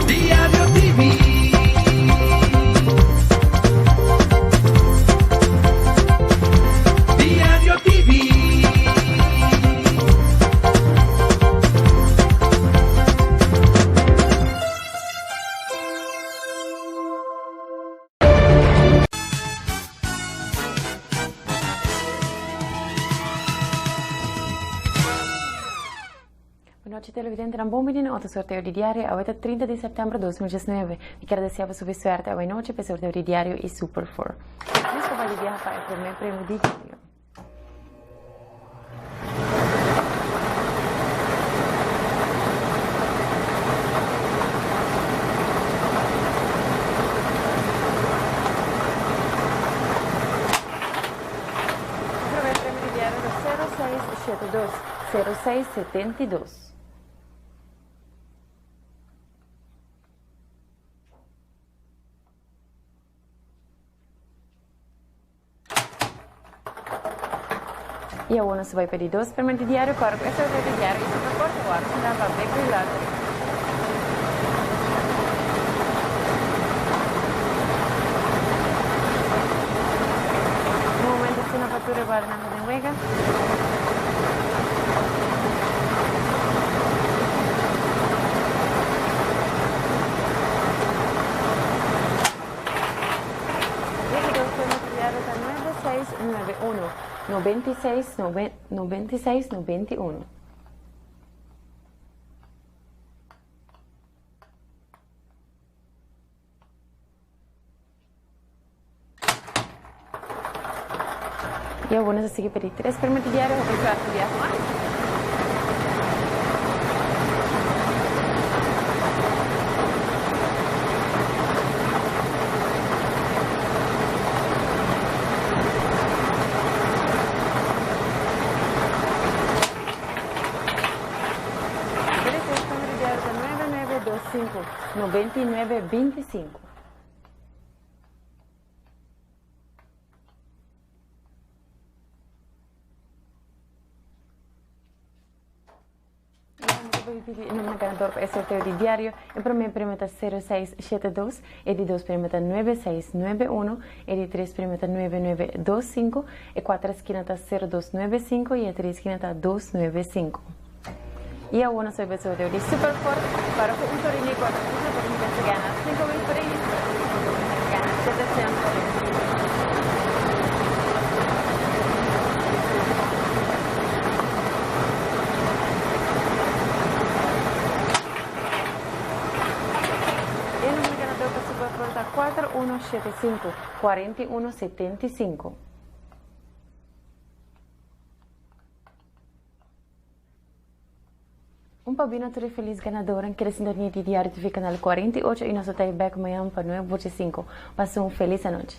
Diario TV. Diario TV. Buenochi televidentenan, bon bini na otro sorteo di diario. Awe ta 30 di september 2019. Mi kier desea bo subi suerte awe nochi pa e sorteo di diario y Super 4. Nos ta bai di biaha pa e prome premio di diario. Prome premio di diario ta 0672 0672. Y awor nos ta bai pedi dos premio di diario kòrda ku e sorteo di diario i super korte wak ta pa Bakery Lottery. Un momento asina pa tur e balanan ta den wega. Digital Firma Criado ta 9691 96 96 91. Y awor nos a sigui pedi tres permit diario hopi suerte biaha mas. Pedi tres permit diario ta 9925 9925. Nummer ganador pa e sorteo di diario. E prome premio ta 0672, e di dos premio ta 9691, e di tres premio ta 9925, e cuater esquina ta 0295 y e tres esquina ta 295. Y awor nos ta bai sorteo di Super Ford para cu un Torini 400 Torini ta gana 5000 florini, ta gana 700 florini. E numero ganador pa Super Ford ta 4175 4175. Un pabien na tur e felis ganadornan keda sintonia di Diario TV Canal 48 y nos ta ta bek mañan pa 9 por 5. Pasa un felis anochi.